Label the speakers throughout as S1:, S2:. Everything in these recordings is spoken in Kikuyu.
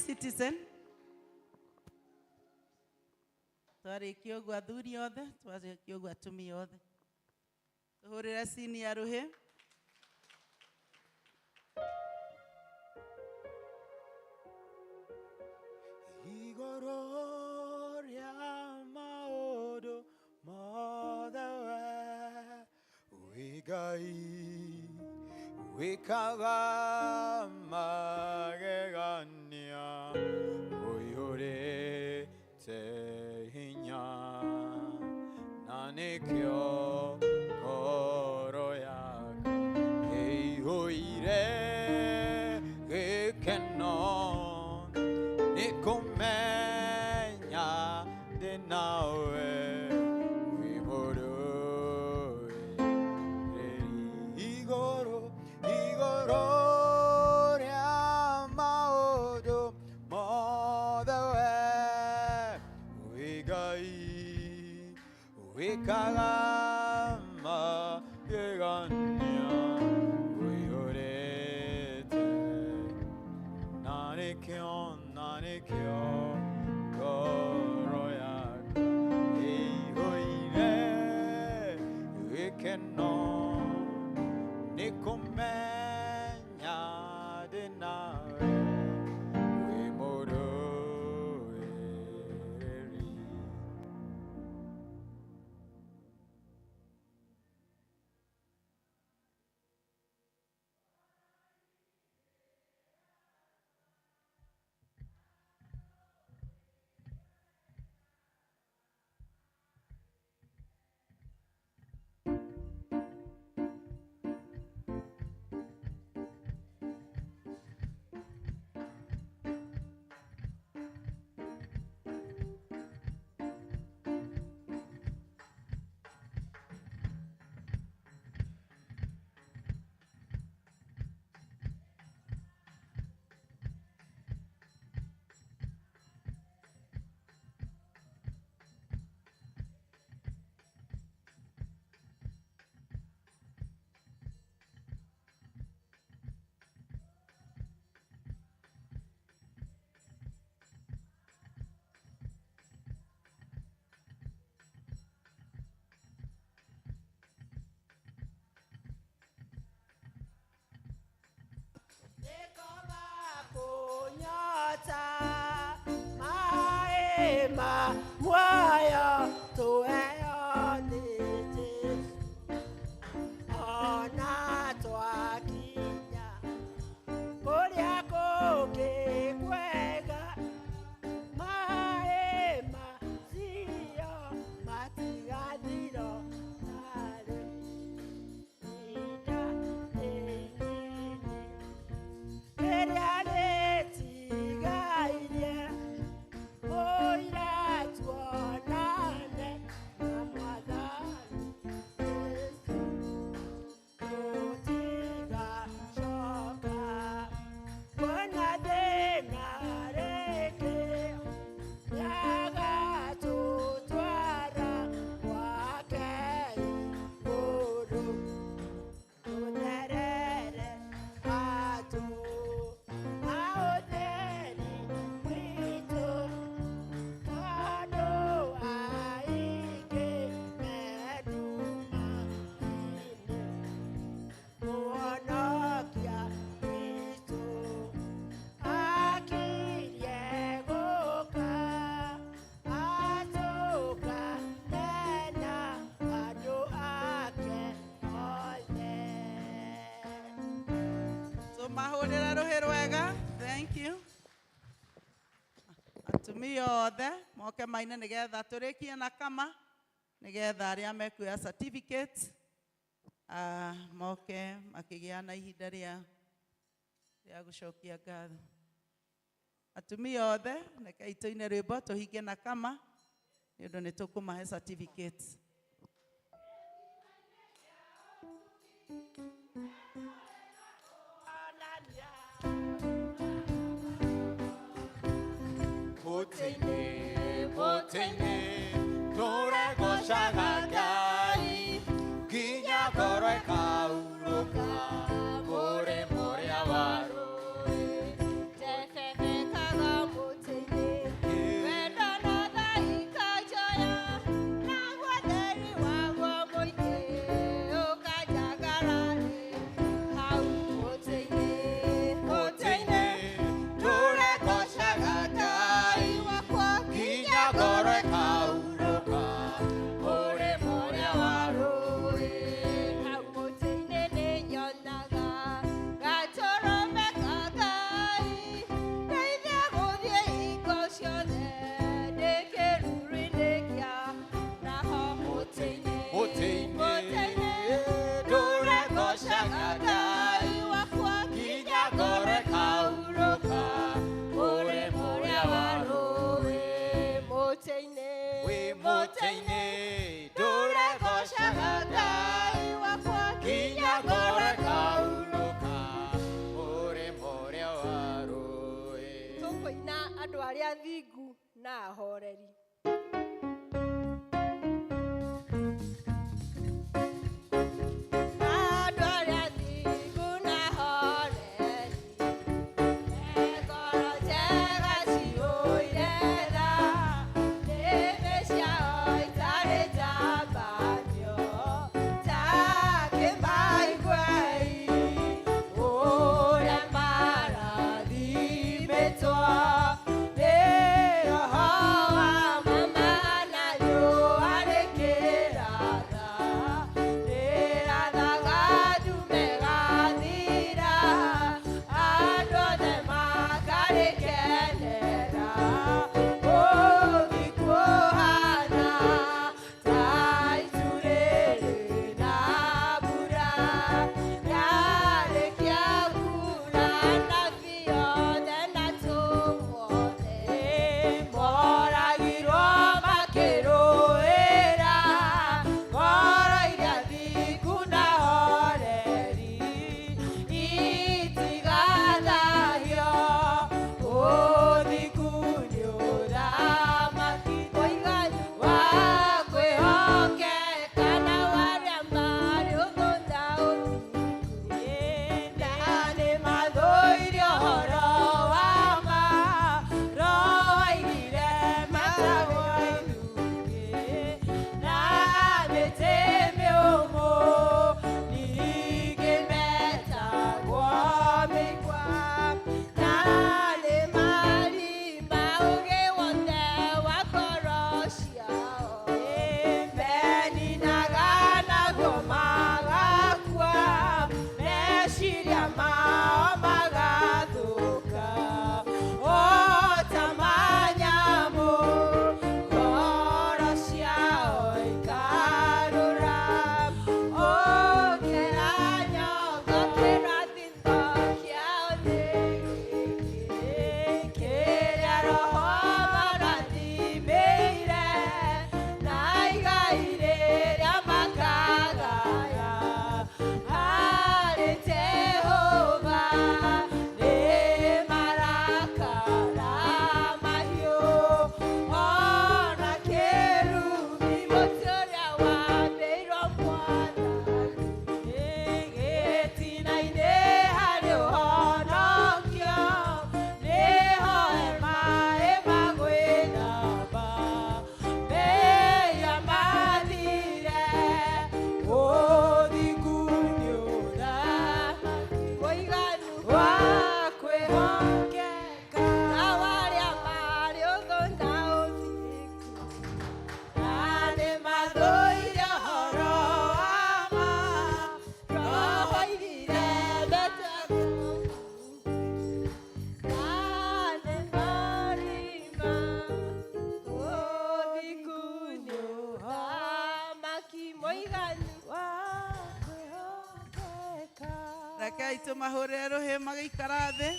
S1: citizen. Twarĩkia ũguo athuri othe, twarĩkia ũguo atumia othe. Tũhũrĩre senior rũhĩ.
S2: Igũrũ rĩa maũndũ mothe we wĩ Ngai wĩkaga magegania ũiyũrĩte hinya na nĩkĩo ngoro yakwa ĩiyũire gĩkeno nĩkũmenya ndĩ nawe wĩ mũrũĩrĩri igũrũ igũrũ rĩa maũndũ mothe we wĩ Ngai wĩkaga magegania ũiyũrĩte na nĩkĩo na nĩkĩo ngoro yakwa ĩiyũire gĩkeno nĩkũmenya ndĩ nawe wĩ mũrũĩrĩri.
S3: Kunyota maema mwayo tuheyo nĩ Jesũ ona twakinya kũrĩa kũngĩ kwega maĩ macio matigathirwo narĩ ihinda rĩnini rĩrĩa rĩtigairie mũira tuonane na Mwathani Jesũ tũtigacoka kuona thĩna rĩngĩ nĩagatũtwara gwake igũrũ tũtherere atũ na ũtheri witũ tondũ aingĩ me nduma-inĩ Mũhonokia witũ akirie gũka atũkane na andũ ake othe.
S1: Tũmahũrĩre rũhĩ rwega. Thank you. Atumia othe moke maine nĩgetha tũrĩkie na kama nĩgetha arĩa mekuoya certificate moke makĩgĩa na ihinda rĩa rĩa gũcokia ngatho. Atumia othe rekei tũine rwĩmbo tũhinge na kama nĩ ũndũ nĩ tũkũmahe certificate.
S2: Mũtĩ-inĩ mũtĩ-inĩ tũregocaga Ngai nginya ngoro ĩkaurũka mũrĩmo ũrĩa wa rũĩ.
S4: Ndebebekaga Na ahoreri. Andũ arĩa athingu na ahoreri, me ngoro njega ciyũire tha, nĩmĩ ciao itarĩ njambanio, ta kĩmaiguei ũrĩa marathimĩtwo nĩ Roho wa Mama na riũa rĩkĩratha, rĩrathaga ndume gathira, andũ othe makarĩkenera. Ũthingu ũhana ta itu rĩrĩ na mbura, yarĩkia kuura anabii othe na atũmwo othe moragirwo makĩrũĩra ngoro iria thingu na horeri itigathahio. Ũthingu nĩ ũthamaki wa kwĩhokeka na warĩa marĩ ũthũ na ũthingu, na nĩmathũire ũhoro wa ma. Roho aigire matagwo ithukĩ na mĩtĩ mĩũmũ, ningĩ metagwo mĩigua, na nĩ marima ũũgĩ wothe wa ngoro ciao. Meninaga naguo magakua, meciria mao magathũka o ta manyamũ, ngoro ciao ikarũra. Ũkĩra nyongo kĩrathimo kĩao nĩ gĩkĩ, kĩrĩa Roho amarathimĩire, na igai rĩrĩa makagaya harĩ Jehova nĩ marakara mahiũ, ona kĩrumi mũtĩ ũrĩa wambĩirwo Mwathani. Gĩtina-inĩ harĩ ũhonokio, nĩho hema ĩmagwĩthamba, mehia mathire, ũthingu nĩ ũthamaki mũiganu wa kwĩhokeka, na warĩa marĩ ũthũ na ũthingu, na nĩmathũire ũhoro wa ma. Roho aigire metagwo na nĩ marima, ũthingu nĩ ũthamaki mũiganu wa kwĩhokeka.
S1: Rekei tũmahũrĩre rũhĩ magĩikara thĩ,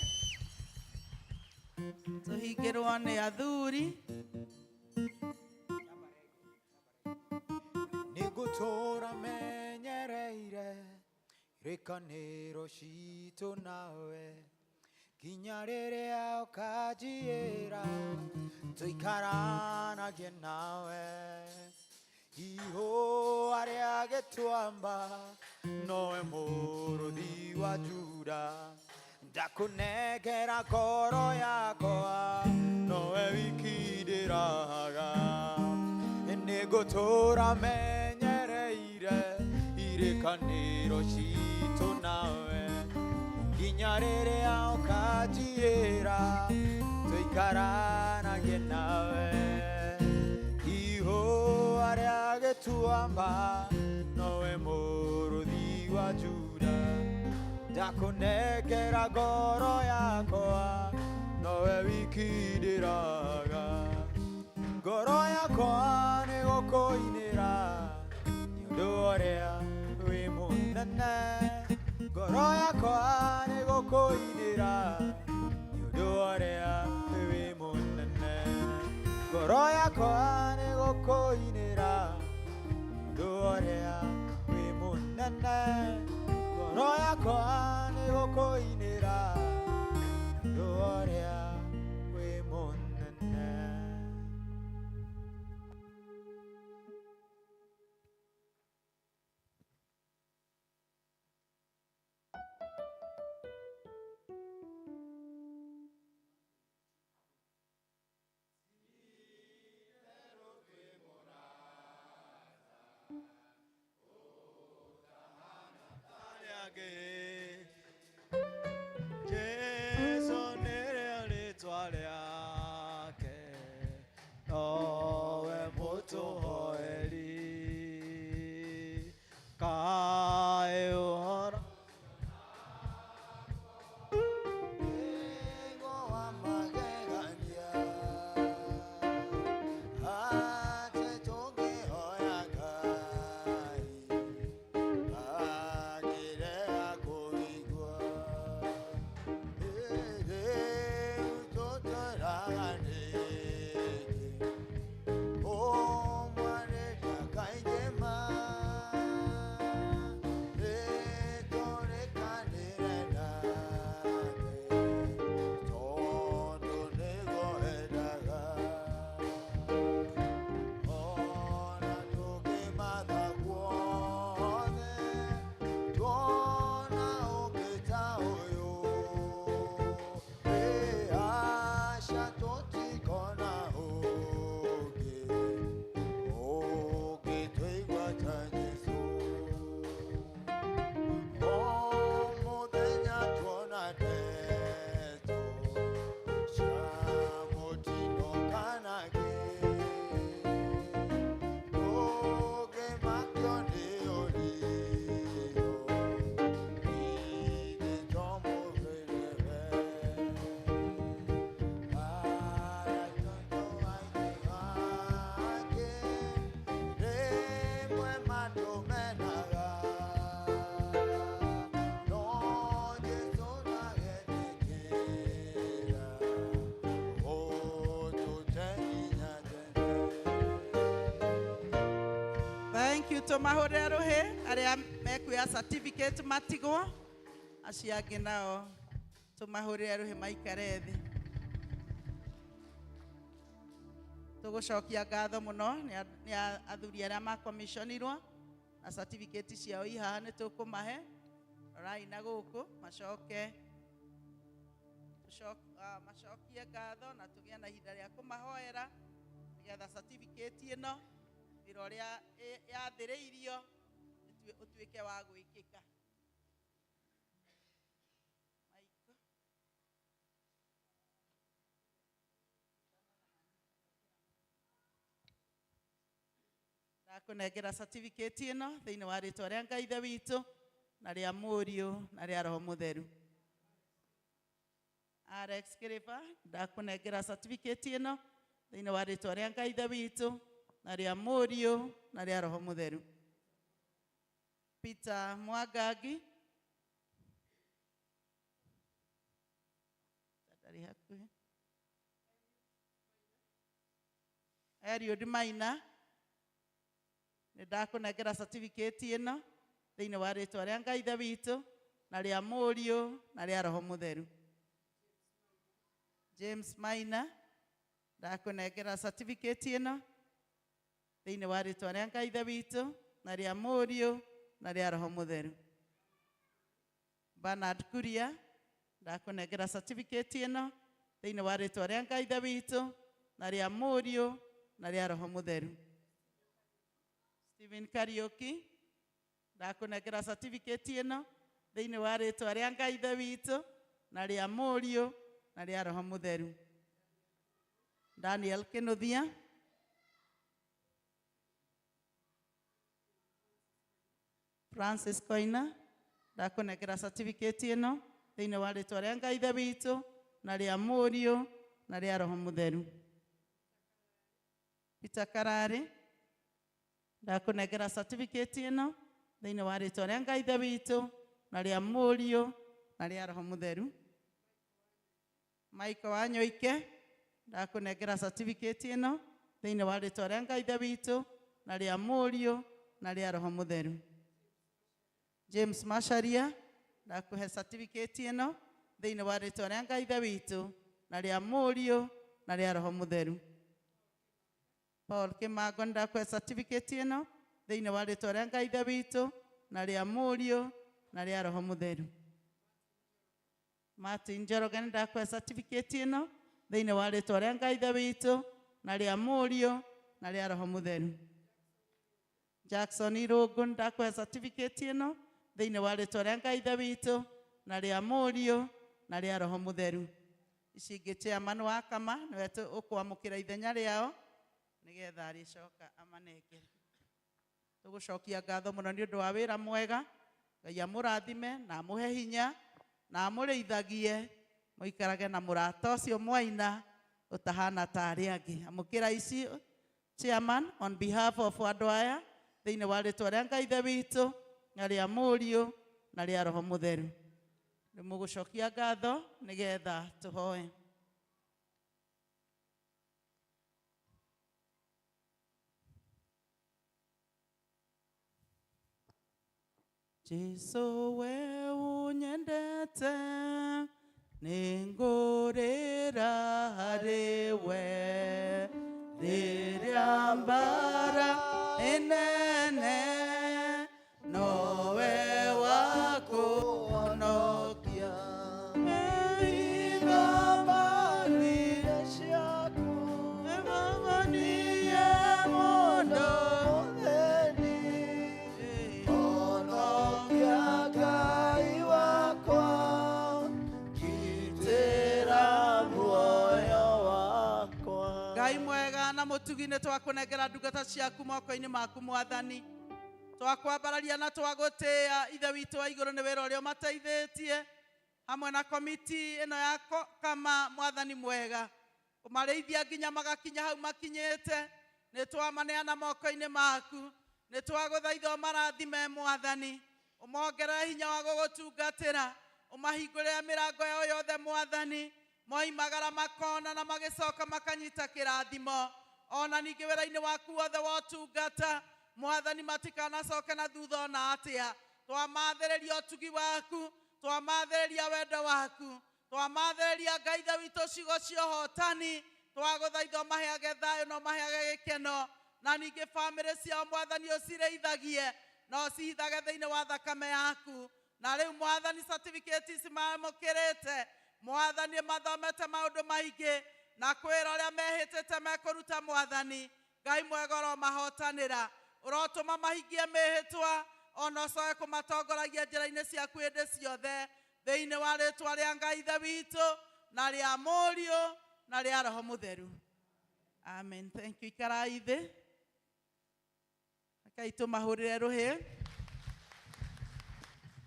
S1: tũhingĩrwo nĩ athuri.
S2: Nĩngũtũũra menyereire irĩkanĩro citũ nawe, nginya rĩrĩa ũkanjĩĩra tũikaranagie nawe. Ihũa rĩa gĩtuamba nowe mũrũthi wa Juda, ndakũnengera ngoro yakwa, nowe wiki ndĩraga. Nĩngũtũũra menyereire irĩkanĩro citũ nawe, nginya rĩrĩa ũkanjĩĩra tũikaranagie nawe. Ihũa rĩa gĩtuamba nowe mũrũthi wa Juda, ndakũnengera ngoro yakwa, nowe wiki ndĩraga. Ngoro yakwa nĩgũkũinĩra nĩ ũndũ ũrĩa wĩ mũnene, ngoro yakwa nĩgũkũinĩra nĩ ũndũ ũrĩa wĩ mũnene, ngoro yakwa nĩgũkũinĩra nĩ ũndũ ũrĩa wĩ mũnene, ngoro yakwa nĩgũkũinĩra nĩ ũndũ ũrĩa wĩ mũnene.
S1: you. Tũmahũrĩre rũhĩ arĩa mekuoya certificate matigwo, acio angĩ nao tũmahũrĩre rũhĩ maikare thĩ. Tũgũcokia ngatho mũno nĩ athuri arĩa makomiconirwo na certificate ciao i haha nĩ tũkũmahe. Rorai na gũkũ macoke macokie ngatho na tũgĩe na ihinda rĩa kũmahoera nĩgetha certificate ĩno wĩra ũrĩa yathĩrĩirio ũtuĩke wa gwĩkĩka. Ndakũnengera certificate ĩno thĩinĩ wa rĩtwa rĩa Ngai Ithe witũ na rĩa Mũriũ na rĩa Roho Mũtheru. Alex Kiriba, ndakũnengera certificate ĩno thĩinĩ wa rĩtwa rĩa Ngai Ithe witũ na rĩa Mũriũ na rĩa Roho Mũtheru. Peter Mwangangi, ndarĩ hakuhĩ. Eliud Maina, nĩ ndakũnengera certificate ĩno thĩinĩ wa rĩtwa rĩa Ngai Ithe witũ na rĩa Mũriũ na rĩa Roho Mũtheru. James Maina, ndakũnengera certificate ĩno thĩinĩ wa rĩtwa rĩa Ngai Ithe witũ na rĩa Mũriũ na rĩa Roho Mũtheru. Bernard Kuria, ndakũnengera certificate ĩno thĩinĩ wa rĩtwa rĩa Ngai Ithe witũ na rĩa Mũriũ na rĩa Roho Mũtheru. Stephen Kariuki, ndakũnengera certificate ĩno thĩinĩ wa rĩtwa rĩa Ngai Ithe witũ na rĩa Mũriũ na rĩa Roho Mũtheru. Daniel Kinuthia, Francis Koina, ndakũnengera certificate ĩno thĩinĩ wa rĩtwa rĩa Ngai Ithe witũ na rĩa Mũriũ na rĩa Roho Mũtheru. Peter Karari, ndakũnengera certificate ĩno thĩinĩ wa rĩtwa rĩa Ngai Ithe witũ na rĩa Mũriũ na rĩa Roho Mũtheru. Michael Wanyoike, ndakũnengera certificate ĩno thĩinĩ wa rĩtwa rĩa Ngai Ithe witũ na rĩa Mũriũ na rĩa Roho Mũtheru. James Macharia, ndakũhe certificate ĩno thĩinĩ wa rĩtwa rĩa Ngai Ithe witũ na rĩa Mũriũ na rĩa Roho Mũtheru. Paul Kimango, ndakũhe certificate ĩno thĩinĩ wa rĩtwa rĩa Ngai Ithe witũ na rĩa Mũriũ na rĩa Roho Mũtheru. Martin Njoroge, ndakũhe certificate ĩno thĩinĩ wa rĩtwa rĩa Ngai Ithe witũ na rĩa Mũriũ na rĩa Roho Mũtheru. Jackson Irũngũ, ndakũhe certificate ĩno thĩinĩ wa rĩtwa rĩa Ngai Ithe witũ na rĩa Mũriũ na rĩa Roho Mũtheru. Ici ingĩ chairman wa Kama nĩwe ũkwamũkĩra ithenya rĩao nĩgetha arĩcoka amanengere. Tũgũcokia ngatho mũno nĩ ũndũ wa wĩra mwega. Ngai amũrathime na amũhe hinya na amũrĩithagie mũikarage na mũrata ũcio mwaina ũtahana ta arĩa angĩ. Amũkĩra ici chairman on behalf of andũ aya thĩinĩ wa rĩtwa rĩa Ngai Ithe witũ na rĩa Mũriũ na rĩa Roho Mũtheru. Nĩ mũgũcokia ngatho nĩgetha tũhoe. Jesu we unyendete nĩngũrĩra harĩ we rĩrĩa mbara ĩnene nowe wa kũhonokia. Iga
S2: ciaku
S1: niĩ mũndũ
S2: mũthĩni, honokia Ngai wakwa, gitĩra muoyo wakwa.
S1: Ngai mwega na mũtugi nĩ twakũnengera ndungata ciaku moko-inĩ maku Mwathani. Twakwambararia na twagũtĩĩa Ithe witũ wa igũrũ nĩ wĩra ũrĩa ũmateithĩtie hamwe na komiti ĩno ya Kama Mwathani mwega kũmarĩithia nginya magakinya hau makinyĩte. Nĩ twamaneana moko-inĩ maku, nĩ twagũthaitha ũmarathime Mwathani, ũmongerere hinya wa gũgũtungatĩra, ũmahingũrĩre mĩrango yao yothe Mwathani. Moimagara makona na magĩcoka makanyita kĩrathimo. Ona ningĩ wĩra-inĩ waku wothe wa ũtungata Mwathani matikanacoke na thutha ona atia. Twamathĩrĩria ũtugi waku, twamathĩrĩria wendo waku, twamathĩrĩria Ngai Ithe witũ ciugo cia ũhotani. Twagũthaitha ũmaheage thayũ na ũmaheage gĩkeno, na ningĩ bamĩrĩ ciao Mwathani ũcirĩithagie na ũcihithage thĩinĩ wa thakame yaku. Na rĩu Mwathani certificate ici mamũkĩrĩte, Mwathani mathomete maũndũ maingĩ na kwĩra ũrĩa mehĩtĩte mekũruta. Mwathani Ngai mwega ũromahotanĩra, ũrotũma mahingie mĩhĩtwa ona ũcoke kũmatongoragia njĩra-inĩ ciaku hĩndĩ ciothe, thĩinĩ wa rĩtwa rĩa Ngai Ithe witũ na rĩa Mũriũ na rĩa Roho Mũtheru. Amen. Thank you. Ikarai thĩ. Rekei tũmahũrĩre rũhĩ.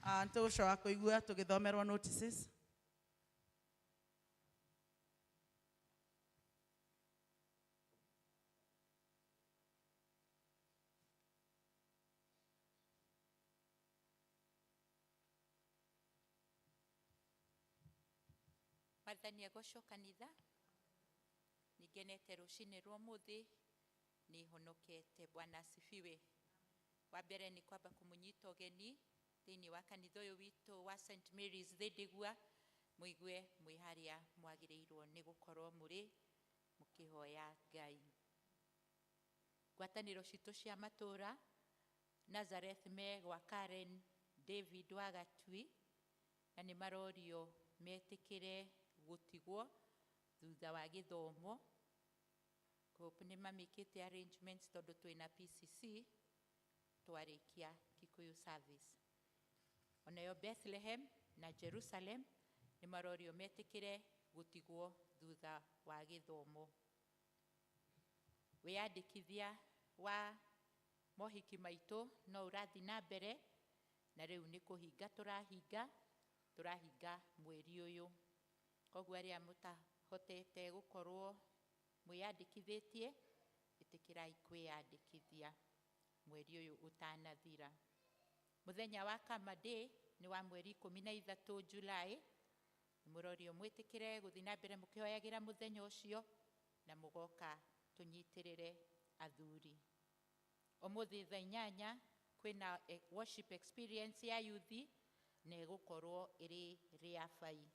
S1: Nĩtũgũcoka kũigua tũgĩthomerwo notices.
S5: Mwathani agocwo kanitha. Nĩngenete rũcinĩ rwa ũmũthĩ, nĩhonokete. Bwana asifiwe. Wa mbere nĩ kwamba kũmũnyita ũgeni thĩinĩ wa kanitha ũyũ witũ wa St Mary's Thindigua, mũigue mwĩ harĩa mwagĩrĩirwo nĩ gũkorwo mũrĩ mũkĩhoya Ngai. Ngwatanĩro citũ cia matũra, Nazareth me gwa Karen David wa Gatui, na nĩ marorio metĩkĩre gũtigwo thutha wa gĩthomo. Hope nĩ mamĩkĩte arrangements tondũ twĩna PCC twarĩkia Kikuyu service. Onayo Bethlehem na Jerusalem nĩ marorio metĩkĩre gũtigwo thutha wa gĩthomo. Wĩyandĩkithia wa mohiki maitũ no ũrathiĩ na mbere, na rĩu nĩ kũhinga tũrahinga mweri ũyũ. Koguo arĩa mũtahotete gũkorwo mwĩyandĩkithĩtie, ĩtĩkĩrai kwĩyandĩkithia mweri ũyũ ũtanathira. Mũthenya wa Kama Day nĩ wa mweri 13 July. Mũrorio mwĩtĩkĩre gũthiĩ na mbere mũkĩhoyagĩra mũthenya ũcio, na mũgoka tũnyitĩrĩre athuri. Ũmũthĩ thaa 8 kwĩna worship experience ya yuthi, na ĩgũkorwo ĩrĩ rĩa bai.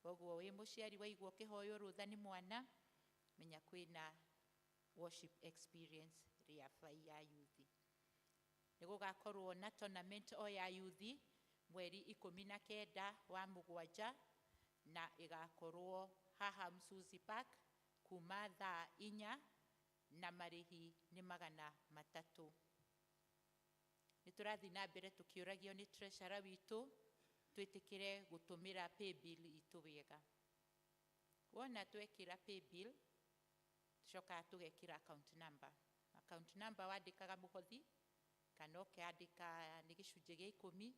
S5: Koguo wĩ mũciari waigua ũkĩhoywo rũtha nĩ mwana, menya kwĩna worship experience rĩa bai ya yuthi. Nĩ gũgakorwo na tournament o ya yuthi mweri 19 wa mũgwanja, na ĩgakorwo haha Msuzi Park kuma thaa 4, na marĩhi nĩ 300. Nĩ tũrathiĩ na mbere tũkĩũragio nĩ treasurer witũ twĩtĩkĩre gũtũmĩra paybill itũ wega. Wona twekĩra paybill, tũcokaga tũgekĩra account number. Account number wandĩkaga mũhothi, kana ũkandĩka nĩ gĩcunjĩ gĩa 10,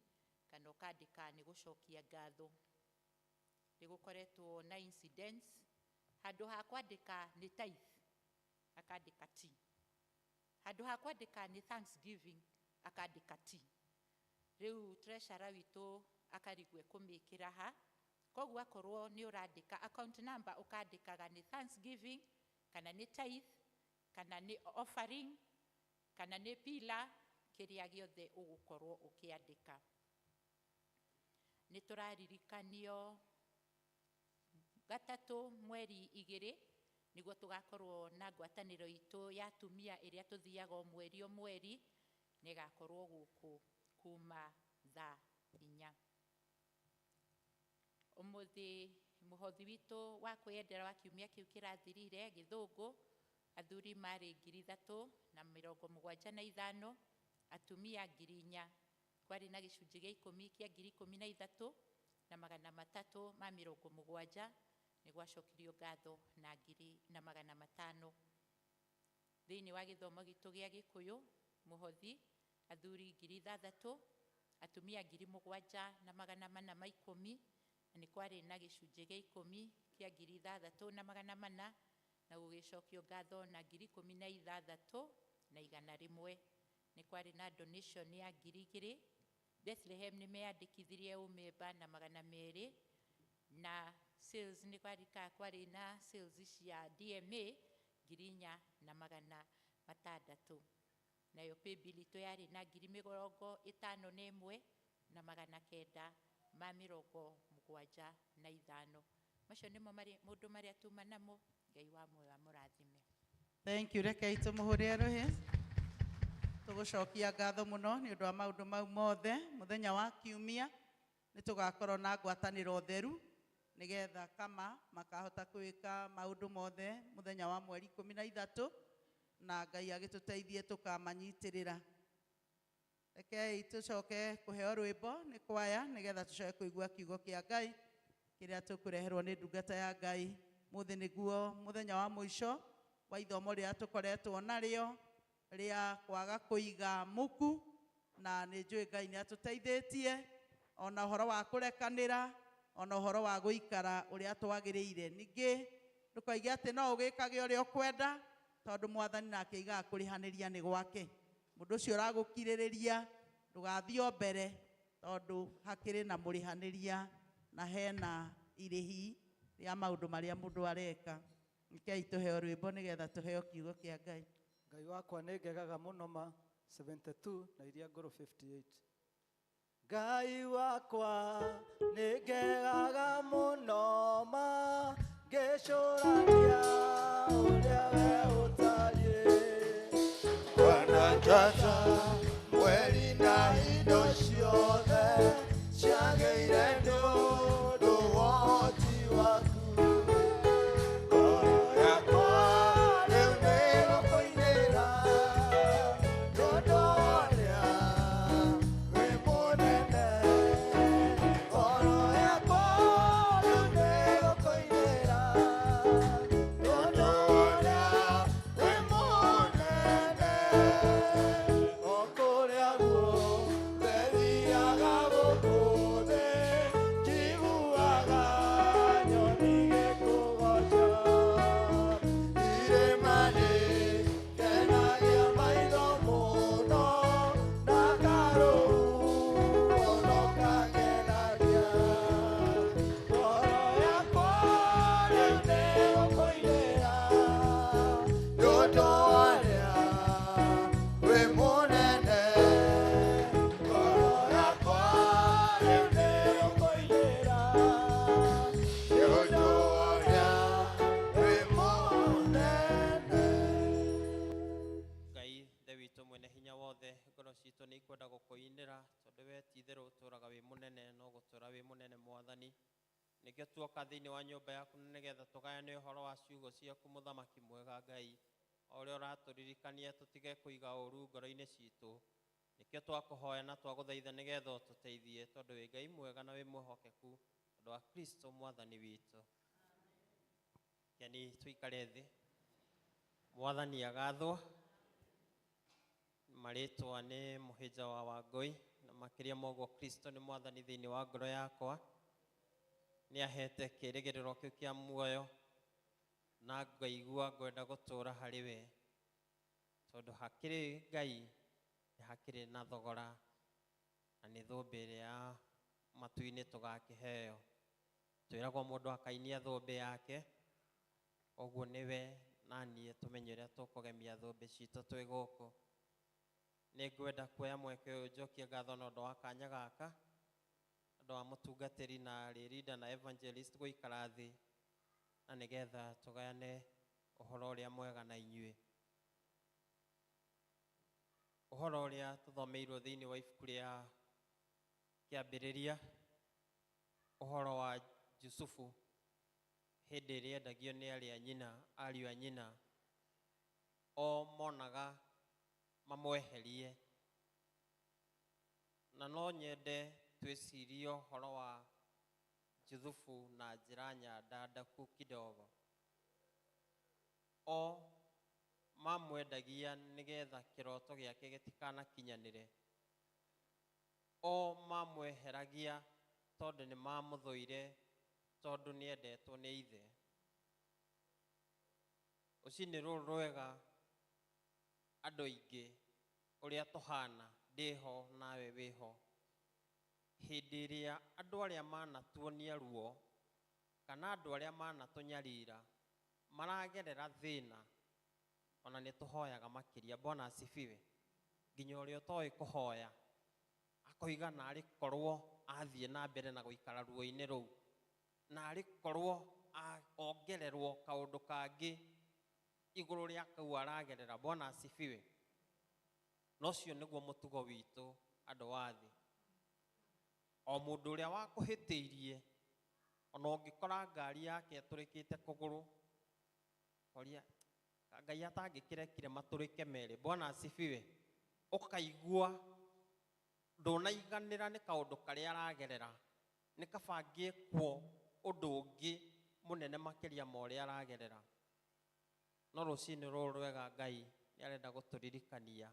S5: kana ũkandĩka nĩ gũcokia ngatho. Nĩ gũkoretwo na incidents, handũ ha kwandĩka nĩ tithe, akandĩka T. Handũ ha kwandĩka nĩ thanksgiving, akandĩka T. Rĩu treasurer witũ akarigwo ekũmĩkĩra ha. Koguo akorwo nĩ ũrandĩka account number, ũkandĩkaga nĩ thanksgiving, kana nĩ tithe, kana nĩ offering, kana nĩ pillar, kĩrĩa gĩothe ũgũkorwo ũkĩandĩka. Nĩ tũraririkanio gatatũ mweri 2 nĩguo tũgakorwo na ngwatanĩro itũ ya atumia ĩrĩa tũthiaga o mweri o mweri, nĩ ĩgakorwo gũkũ kuma thaa 4. Ũmũthĩ mũhothi witũ wa kwĩyendera wa kiumia kĩu kĩrathirire gĩthũngũ, athuri marĩ 3,075, atumia 4,000. Kwarĩ na gĩcunjĩ gĩa 10 kĩa 13,370, nĩ gwacokirio ngatho na 1,500. Thĩinĩ wa gĩthomo gitũ gĩa Gĩkũyũ, mũhothi athuri 6,000, atumia 7,410, na nĩ kwarĩ na gĩcunjĩ gĩa 10 kĩa 6,400, na gũgĩcokio ngatho na 16,100. Nĩ kwarĩ na donation ya 2,000. Bethlehem nĩ meyandĩkithirie ũmemba na 200, na sales nĩ kwarĩ na sales cia DMA 4,600. Nayo paybill itũ yarĩ na 51,975. Macio nĩmo maũndũ marĩa tuma namo. Ngai wa muoyo amũrathime.
S1: Thank you. Rekei tũmũhũrĩre rũhĩ. Tũgũcokia ngatho mũno nĩ ũndũ wa maũndũ mau mothe. Mũthenya wa kiumia nĩ tũgakorwo na ngwatanĩro theru nĩgetha kama makahota gwĩka maũndũ mothe mũthenya wa mweri 13, na Ngai agĩtũteithie tũkamanyitĩrĩra. Rekei tũcoke kũheo rwĩmbo nĩ kwaya nĩgetha tũcoke kũigua kiugo kĩa Ngai kĩrĩa tũkũreherwo nĩ ndungata ya Ngai. Mũthĩ nĩguo mũthenya wa mũico wa ithomo rĩrĩa tũkoretwo narĩo rĩa kwaga kũiga muku, na nĩ njũĩ Ngai nĩ atũteithĩtie ona ũhoro wa kũrekanĩra, ona ũhoro wa gũikara ũrĩa twagĩrĩire. Ningĩ ndũkoige atĩ no ũgĩkage ũrĩa ũkwenda, tondũ Mwathani nake aigaga kũrĩhanĩria nĩ gwake. Mũndũ ũcio ũragũkirĩrĩria ndũgathiĩ o mbere, tondũ hakĩrĩ na mũrĩhanĩria na hena irĩhi rĩa maũndũ marĩa mũndũ areka. Rekei tũheo rwĩmbo nĩgetha tũheo kiugo kĩa Ngai.
S6: Ngai wakwa nĩ ngegaga mũno ma 72 na iria ngũrũ 58. Ngai wakwa nĩ ngegaga mũno ma ngĩcũrania ũrĩa we ũtariĩ.
S2: Bwana njata mweri na indo ciothe ciagĩire nĩ ũndũ wa ũhoti waku. Ngoro yakwa rĩu nĩĩgũkũinĩra tondũ ũrĩa wĩ mũnene. Ngoro yakwa rĩu nĩĩgũkũinĩra tondũ ũrĩa wĩ mũnene. O kũrĩa guothe thiaga gũkũ thĩ, njiguaga nyoni igĩkũgooca. Irĩma nĩikenagia maitho mũno, na karũhuho no kagenagia. Ngoro yakwa rĩu nĩĩgũkũinĩra nĩ ũndũ ũrĩa wĩ mũnene. Ngoro yakwa rĩu nĩĩgũkũinĩra nĩ ũndũ ũrĩa wĩ mũnene.
S7: Ngai Ithe witũ mwene hinya wothe, ngoro citũ nĩ ikwenda gũkũinĩra tondũ we ti itherũ ũtũũraga wĩ mũnene no gũtũũra wĩ mũnene Mwathani. Nĩkĩo tuoka thĩinĩ wa nyũmba yaku nĩgetha tũgayane ũhoro wa ciugo ciaku mũthamaki mwega Ngai, o ũrĩa ũratũririkania tũtige kũiga ũũru ngoro-inĩ citũ. Nĩkĩo twakũhoya na twagũthaitha nĩgetha ũtũteithie tondũ wĩ Ngai mwega na wĩ mwĩhokeku, tondũ wa Kristo Mwathani witũ. Keni tũikare thĩ. Mwathani agathwo. Marĩtwa nĩ Mũhĩnja wa Wangũi, na makĩria ma ũguo Kristo nĩ Mwathani thĩinĩ wa ngoro yakwa. Nĩ ahete kĩĩrĩgĩrĩro kĩu kĩa muoyo na ngaigua ngwenda gũtũũra harĩ we, tondũ hakĩrĩ Ngai nĩ hakĩrĩ na thogora, na nĩ thũmbĩ ĩrĩa ya matu-inĩ tũgakĩheo. Twĩragwo mũndũ akainia thũmbĩ yake, ũguo nĩwe na niĩ tũmenye ũrĩa tũkũgemia thũmbĩ citũ twĩ gũkũ. Nĩ ngwenda kuoya mweke ũyũ njokie ngatho na ũndũ wa kanya gaka, ũndũ wa mũtungatĩri na rĩrinda na evangelist gũikara thĩ, na nĩgetha tũgayane ũhoro ũrĩa mwega na inyuĩ. Ũhoro ũrĩa tũthomeirwo thĩinĩ wa ibuku rĩa Kĩambĩrĩria, ũhoro wa Jusufu hĩndĩ ĩrĩa endagio nĩ arĩa nyina, ariũ a nyina, o monaga mamweherie. Na no nyende twĩcirie ũhoro wa Juthufu na njĩra nyandandaku kidogo. O mamwendagia nĩgetha kĩroto gĩake gĩtikanakinyanĩre. O mamweheragia tondũ nĩ mamũthũire, tondũ nĩendetwo nĩ ithe. Rũcinĩ rũrũ rwega andũ aingĩ ũrĩa tũhana, ndĩho nawe wĩho. Hĩndĩ ĩrĩa andũ arĩa manatuonia ruo kana andũ arĩa manatũnyarira maragerera thĩna, ona nĩ tũhoyaga makĩria. Bwana asifiwe. Nginya ũrĩa ũtoĩ kũhoya akoiga narĩ korwo athiĩ na mbere na gũikara ruo-inĩ rũu, narĩ korwo ongererwo kaũndũ kangĩ igũrũ rĩa kau aragerera. Bwana asifiwe. Na ũcio nĩguo mũtugo witũ andũ a thĩ. O mũndũ ũrĩa wakũhĩtĩirie, ona ũngĩkora ngari yake ĩtũrĩkĩte kũgũrũ, koria Ngai atangĩkĩrekire matũrĩke merĩ. Bwana asifiwe. Ũkaigua ndũnaiganĩra nĩ kaũndũ karĩa aragerera, nĩ kaba angĩkwo ũndũ ũngĩ mũnene makĩria ma ũrĩa aragerera. No rũcinĩ rũrũ rwega Ngai nĩ arenda gũtũririkania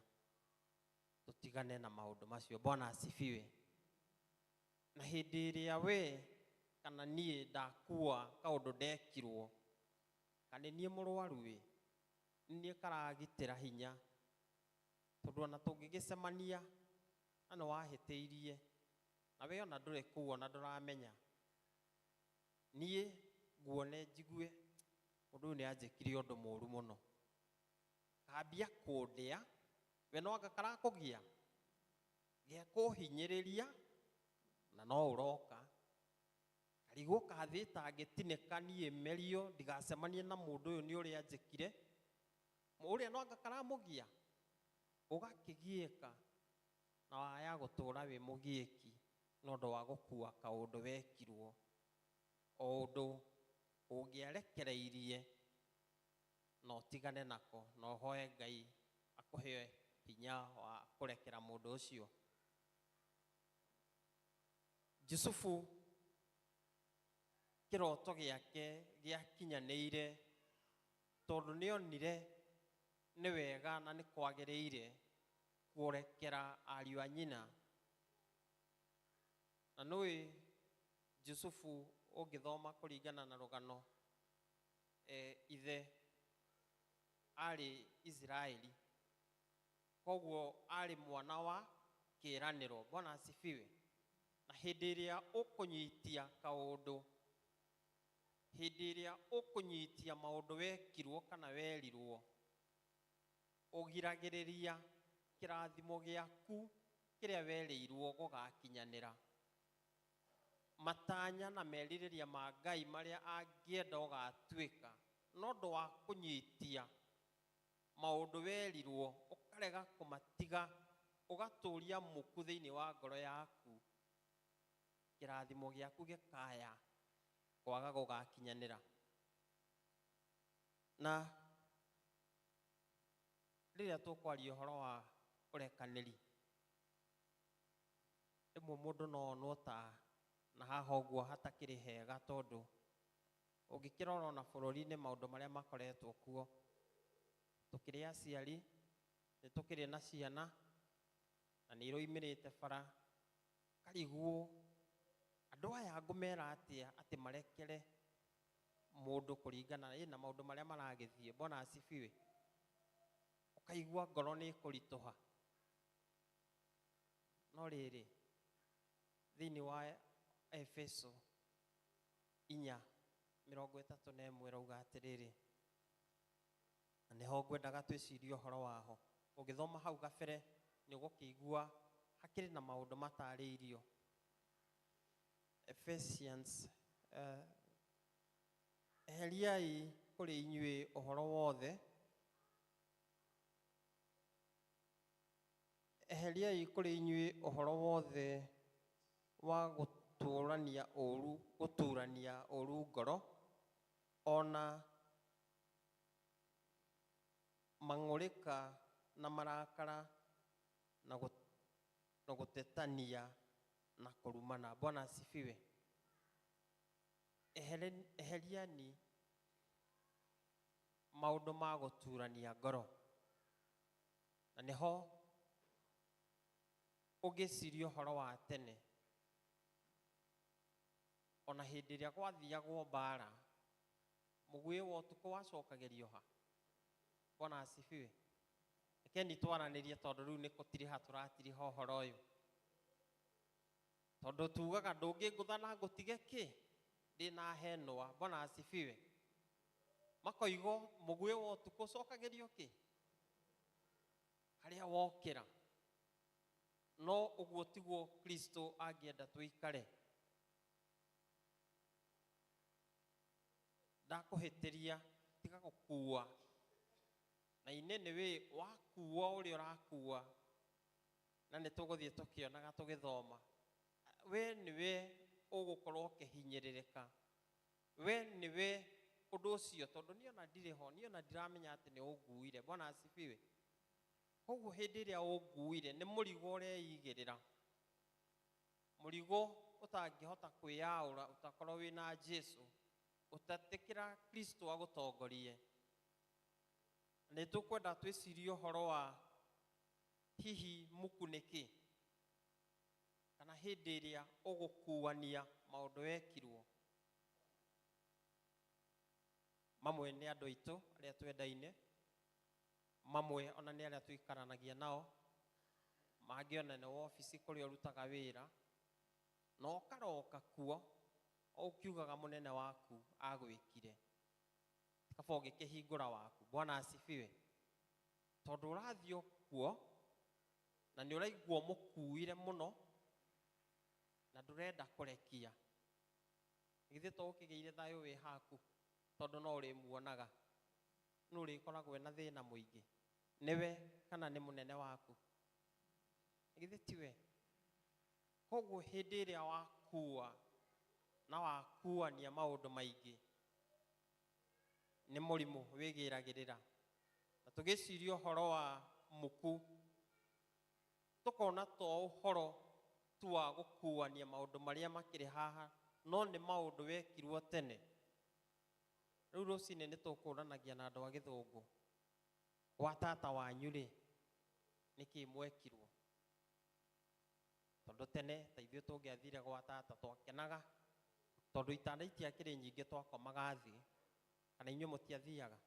S7: tũtigane na maũndũ macio. Bwana asifiwe. Na hĩndĩ ĩrĩa we kana niĩ ndakua kaũndũ ndekirwo, kana niĩ mũrwaru ĩ, niĩ karagitĩra hinya, tondũ ona tũngĩgĩcemania na nĩ wahĩtĩirie, na we ona ndũrĩ kũu ona ndũramenya, niĩ nguone njigue mũndũ ũyũ nĩ anjĩkire ũndũ mũru mũno, kambia kũndĩa, we no anga karakũgia, gekũhinyĩrĩria na no ũroka karigwo kathĩ tangĩtinĩka niĩ merio ndigacemanie na mũndũ ũyũ nĩ ũrĩa anjĩkire, ũrĩa no anga karamũgia, ũgakĩgiĩka na waya gũtũra wĩ mũgiĩki nĩ ũndũ wa gũkua kaũndũ wekirwo, o ũndũ ũngĩarekereirie na ũtigane nako, na ũhoe Ngai akũhe hinya wa kũrekera mũndũ ũcio. Jusufu kĩroto gĩake gĩakinyanĩire tondũ nĩonire nĩ wega na nĩ kwagĩrĩire kũrekera ariũ a nyina. Na nĩũĩ Jusufu ũngĩthoma kũringana na rũgano, ithe arĩ Isiraeli, koguo arĩ mwana wa kĩĩranĩro. Bwana asifiwe. Na hĩndĩ ĩrĩa ũkũnyitia kaũndũ, hĩndĩ ĩrĩa ũkũnyitia maũndũ wekirwo kana werirwo, ũgiragĩrĩria kĩrathimo gĩaku kĩrĩa werĩirwo gũgakinyanĩra. Matanya na merirĩria ma Ngai marĩa angĩenda ũgatuĩka, no ũndũ wa kũnyitia maũndũ werirwo ũkarega kũmatiga, ũgatũria muku thĩinĩ wa ngoro yaku, kĩrathimo gĩaku gĩkaya kwaga gũgakinyanĩra. Na rĩrĩa tũkwaria ũhoro wa ũrekanĩri, rĩmwe mũndũ no onwo ta na haha ũguo hatakĩrĩ hega, tondũ ũngĩkĩrora ona bũrũri-inĩ maũndũ marĩa makoretwo kuo, tũkĩrĩ aciari, nĩ tũkĩrĩ na ciana, na nĩ iroimĩrĩte bara, karigwo andũ aya ngũmera atĩa atĩ marekere mũndũ kũringana na maũndũ marĩa maragĩthiĩ. Bwana asifiwe. Ũkaigua ngoro nĩ ĩkũritũha. No rĩrĩ, thĩinĩ wa Efeso 4:31 ĩrauga atĩrĩrĩ, na nĩho ngwendaga twĩcirie ũhoro waho. Ũngĩthoma hau gabere nĩ ũgũkĩigua hakĩrĩ na maũndũ matarĩirio. Ephesians, eheriai kũrĩ inyuĩ ũhoro wothe, eheriai kũrĩ inyuĩ ũhoro wothe wa gũtũrania ũru, gũturania ũru ngoro, ona mang'ũrĩka na marakara na gũtetania na kũrumana. Bwana asifiwe. Eheriani maũndũ ma gũturania ngoro, na nĩho ũngĩciria ũhoro wa tene, ona hĩndĩ ĩrĩa gwathiagwo mbara, mũguĩ wa ũtukũ wacokagĩrio ha? Bwana asifiwe. Rekeni twaranĩrie, tondũ rĩu nĩ gũtiriha tũratiriha ũhoro ũyũ, tondũ tugaga ndũngĩngũtha na ngũtige kĩ, ndĩna henwa. Bwana asifiwe. Makoigo mũguĩ wa ũtukũ ũcokagĩrio kĩ, harĩa wokĩra. No ũguo tiguo Kristo angĩenda tũikare. Ndakũhĩtĩria tiga gũkua. Na inene we wakua ũrĩa ũrakua, na nĩ tũgũthiĩ tũkĩonaga tũgĩthoma, we nĩwe ũgũkorwo ũkĩhinyĩrĩrĩka, we nĩwe ũndũ ũcio, tondũ niĩ ona ndirĩ ho, niĩ ona ndiramenya atĩ nĩ ũnguire. Bwana asifiwe. Koguo hĩndĩ ĩrĩa ũnguire nĩ mũrigo ũreigĩrĩra, mũrigo ũtangĩhota kwĩyaũra ũtakorwo wĩna Jesu, ũtatĩkĩra Kristo agũtongorie. Nĩ tũkwenda twĩcirie ũhoro wa hihi muku nĩkĩ, kana hĩndĩ ĩrĩa ũgũkuania maũndũ wekirwo. Mamwe nĩ andũ aitũ arĩa twendaine, mamwe ona nĩ arĩa tũikaranagia nao, mangĩ ona nĩ wabici kũrĩa ũrutaga wĩra, na ũkaroka kuo ũkiugaga mũnene waku agwĩkire, kaba ũgĩkĩhingũra waku. Bwana asifiwe. Tondũ ũrathiĩ kuo na nĩ ũraigua mũkuire mũno na ndũrenda kũrekia, githĩ to ũkĩgĩire thayũ wĩ haku, tondũ no ũrĩmuonaga, no ũrĩkoragwo na thĩna mũingĩ, nĩwe kana nĩ mũnene waku, githĩ tiwe? Koguo hĩndĩ ĩrĩa wakua na wakuania maũndũ maingĩ, nĩ mũrimũ wĩgĩragĩrĩra. Na tũgĩciria ũhoro wa muku, tũkona to ũhoro tu wa gũkuania maũndũ marĩa makĩrĩ haha, no nĩ maũndũ wekirwo tene. Rĩu rũcinĩ nĩ tũkũranagia na andũ a gĩthũngũ, gwa tata wanyu rĩ, nĩkĩ mwekirwo? Tondũ tene ta ithuĩ tũngĩathire gwa tata twakenaga, tondũ itanda itiakĩrĩ nyingĩ, twakomaga thĩ. Kana inyuĩ mũtiathiaga?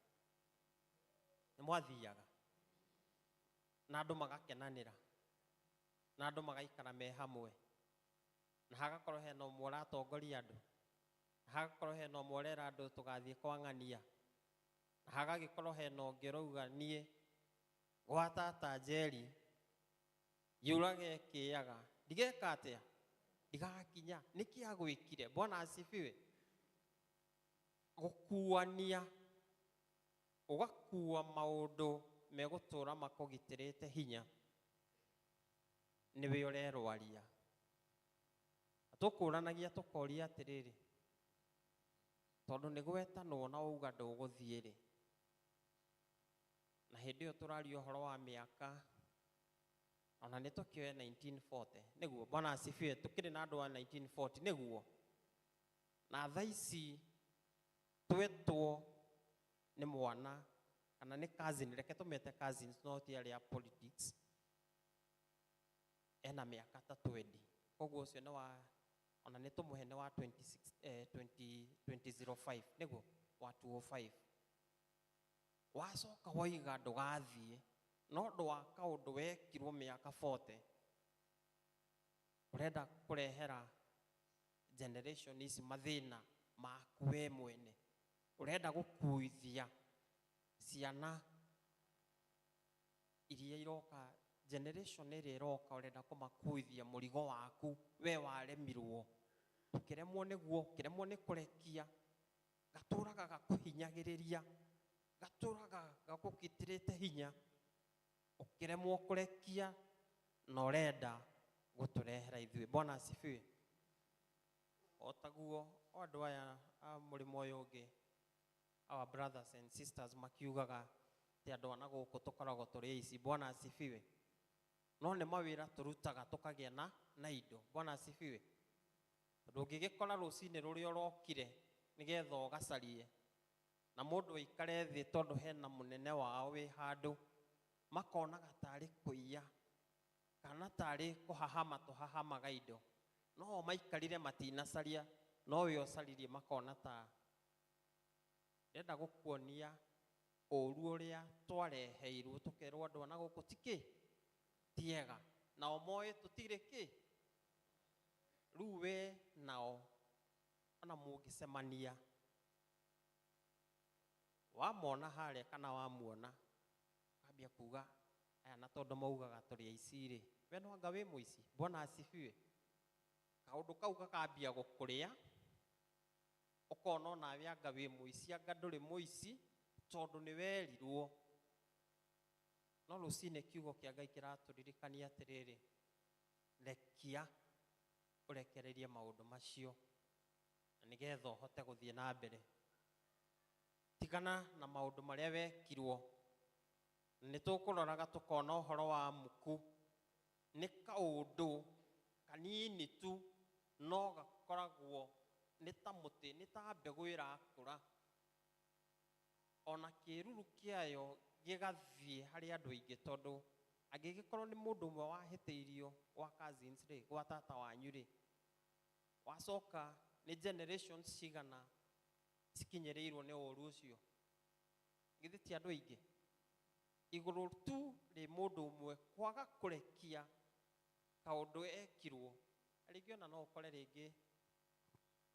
S7: Nĩ mwathiaga na andũ magakenanĩra, na andũ magaikara me hamwe, na hagakorwo hena ũmwe ũratongoria andũ, na hagakorwo hena ũmwe ũrera andũ tũgathiĩ kwang'ania, na hagagĩkorwo hena ũngĩ ũrauga niĩ gwa tata Njeri yũrage kĩaga, ndigeka atĩa, ndigakinya. Nĩkĩ agwĩkire? Bwana asifiwe. Gũkuania, ũgakua maũndũ megũtũra makũgitĩrĩte hinya, nĩwe ũrerwaria. Tũkũranagia tũkoria atĩrĩrĩ, tondũ nĩ gwetanwo na wauga ndũgũthiĩ rĩ, na hĩndĩ ĩyo tũraria ũhoro wa mĩaka ona nĩ tũkĩoe 1940, nĩguo? Bwana asifiwe. Tũkĩrĩ na andũ a 1940, nĩguo? Na thaa ici twetwo nĩ mwana kana nĩ cousin, reke tũmete cousins, no ti arĩa politics, ena mĩaka ta 20, koguo ũcio nĩ wa, ona nĩ tũmũhe nĩ wa 26, 20, 2005, nĩguo? Wa 205. Wacoka waiga ndũgathiĩ no ũndũ wa kaũndũ wekirwo mĩaka 40, ũrenda kũrehera generation ici mathĩna maku we mwene, ũrenda gũkuithia ciana iria iroka, generation ĩrĩa ĩroka, ũrenda kũmakuithia mũrigo waku we waremirwo, ũkĩremwo nĩguo, ũkĩremwo nĩ kũrekia, gatũraga gakũhinyagĩrĩria, gatũraga gakũgitĩrĩte hinya, ũkĩremwo kũrekia na ũrenda gũtũrehera ithuĩ. Bwana asifiwe. O taguo o andũ aya a mũrĩmo ũyũ ũngĩ, our brothers and sisters, makiugaga atĩ andũ a na gũkũ tũkoragwo tũrĩ aici. Bwana asifiwe. No nĩ mawĩra tũrutaga tũkagĩa na indo. Bwana asifiwe. Tondũ ũngĩgĩkora rũcinĩ rũrĩa ũrokire nĩgetha ũgacarie, na mũndũ aikare thĩ tondũ hena mũnene wao wĩ handũ, makonaga tarĩ kũiya kana tarĩ kũhahama tũhahamaga indo, no maikarire matinacaria, no we ũcaririe, makona ta ndĩrenda gũkuonia ũru ũrĩa twareheirwo, tũkerwo andũ a na gũkũ ti kĩ tiega, nao moĩ tũtirĩ kĩ. Rĩu we nao ona mũngĩcemania, wamona harĩa kana wamuona, ambia kuga Aya na tondũ maugaga tũrĩ aici rĩ, we no anga wĩ mũici? Bwana asifiwe. Kaũndũ kau gakambia gũkũrĩa, ũkona onawe anga wĩ mũici, anga ndũrĩ mũici, tondũ nĩ werirwo. No rũcinĩ kiugo kĩa Ngai kĩratũririkania atĩrĩrĩ, rekia ũrekererie maũndũ macio na nĩgetha ũhote gũthiĩ na mbere. Tigana na maũndũ marĩa wekirwo. Nĩ tũkũroraga tũkona ũhoro wa muku nĩ kaũndũ kanini tu no gakoragwo nĩ ta mũtĩ, nĩ ta mbegũ ĩrakũra, ona kĩruru kĩayo gĩgathiĩ harĩ andũ aingĩ, tondũ angĩgĩkorwo nĩ mũndũ ũmwe wahĩtĩirio gwa cousins rĩ, gwa tata wanyu rĩ, wacoka nĩ generations cigana cikinyĩrĩirwo nĩ ũru ũcio? Githĩ ti andũ aingĩ? Igũrũ tu rĩ mũndũ ũmwe kwaga kũrekia kaũndũ ekirwo, rĩngĩ ona no ũkore rĩngĩ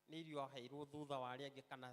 S7: nĩ irio aheirwo thutha wa arĩa angĩ, kana